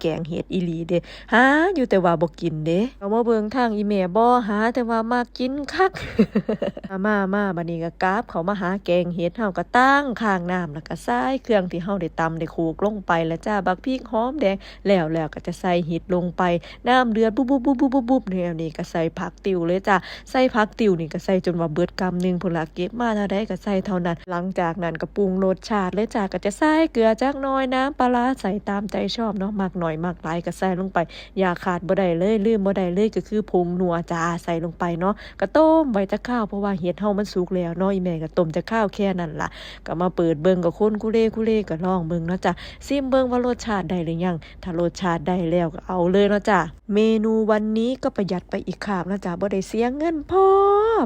ແກງເຫັດອີ່ຫຼີເດ້ ຫາຢູ່ແຕ່ວ່າບໍ່ກິນເດ້. ເອົາມາເບິ່ງທາງອີ່ແມ່ບໍ່ ຫາແຕ່ວ່າມັກກິນຄັກ. ມາ ມາ ມາ ບັດນີ້ກໍກັບເຂົ້າມາຫາແກງເຫັດ ເຮົາກໍຕັ້ງຂ້າງນ້ຳ ແລ້ວກໍໃສ່ເຄື່ອງທີ່ເຮົາໄດ້ຕຳໄດ້ໂຂກລົງໄປແລ້ວຈ້າ ບັກພິກ ຫອມແດງ ແລ້ວ ແລ້ວກໍຈະໃສ່ເຫັດລົງໄປ ນ້ຳເດືອດບຸບໆໆໆໆ ແນວນີ້ກໍໃສ່ຜັກຕິ້ວເລີຍຈ້າ. ໃສ່ຜັກຕິ້ວນີ້ກໍໃສ່ຈົນວ່າເບິດກຳໜຶ່ງພຸ້ນລະ ເກັບມາເທົ່າໃດກໍໃສ່ເທົ່ານັ້ນ. ຫຼັງຈາກນັ້ນກໍປຸງລົດຊາດເລີຍຈ້າ ກໍຈະໃສ່ເກືອຈັກໜ້ອຍ ນ້ຳປາຫຼາໃສ່ຕາມໃຈຊອບເນາະ ມັກໜ້ອຍມັກຫຼາຍກໍໃສ່ລົງໄປ. ຢ່າຂາດບໍ່ໄດ້ເລີຍ ລືມບໍ່ໄດ້ເລີຍ ກໍຄືຜົງນົວຈ້າ ໃສ່ລົງໄປເນາະ. ກໍຕົ້ມໄວ້ຈັກຄາວ ເພາະວ່າເຫັດເຮົາມັນສຸກແລ້ວເນາະ ອີ່ແມ່ກໍຕົ້ມຈັກຄາວແຄ່ນັ້ນລະ. ກໍມາເປີດເບິ່ງ ກໍຄົນຄຸເລຄຸເລ ກໍລອງເບິ່ງເນາະຈ້າ ຊິມເບິ່ງວ່າລົດຊາດໄດ້ຫຼືຍັງ. ຖ້າລົດຊາດໄດ້ແລ້ວກໍເອົາເລີຍເນາະຈ້າ. ເມນູວັນນີ້ກໍປະຢັດໄປອີກຄາບເນາະຈ້າ ບໍ່ໄດ້ເສຍເງິນພໍ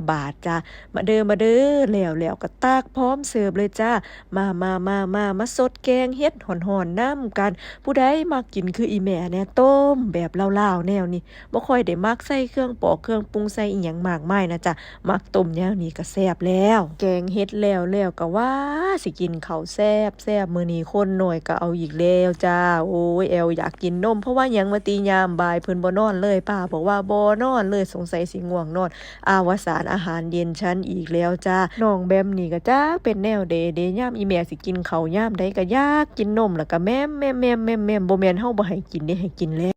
ບາດຈ້າ. ມາເດີ ມາເດີ ແລ້ວ ແລ້ວກໍຕັກພ້ອມເສີບເລີຍຈ້າ. ມາ ມາ ມາ ມາ ມາສົດແກງເຫັດຮ້ອນໆນຳກັນ. ຜູ້ໃດມັກກິນຄືອີ່ແມ່ແດ່ ຕົ້ມແບບລາວໆແນວນີ້ ບໍ່ຄ່ອຍໄດ້ມັກໃສ່ເຄື່ອງປອກເຄື່ອງປຸງ ໃສ່ອີ່ຫຍັງມາກມາຍນະຈ້າ. ມັກຕົ້ມແນວນີ້ກໍແຊບແລ້ວ. ແກງເຫັດແລ້ວ ແລ້ວກໍຫວາຊິກິນເຂົ້າແຊບໆ. ມື້ນີ້ຄົນນ້ອຍກໍເອົາອີກແລ້ວຈ້າ. ໂອ້ຍ ແອວຢາກກິນນົມ ເພາະວ່າຫຍັງວ່າຕິ ຍາມບ່າຍເພິ່ນບໍ່ນອນເລີຍ ປ້າບອກວ່າບໍ່ນອນເລີຍ ສົງໄສຊິງ່ວງນອນ ອາວະສານອາຫານເຢັນຊັ້ນອີກແລ້ວຈ້າ. ນ້ອງແບມນີ້ກໍຈັກເປັນແນວໃດເດ ຍາມອີ່ແມ່ຊິກິນເຂົ້າຍາມໃດກໍຢາກກິນນົມ ແລ້ວກໍແໝ້ມໆໆໆ ບໍ່ແມ່ນເຮົາບໍ່ໃຫ້ກິນເດ ໃຫ້ກິນແລ້ວ.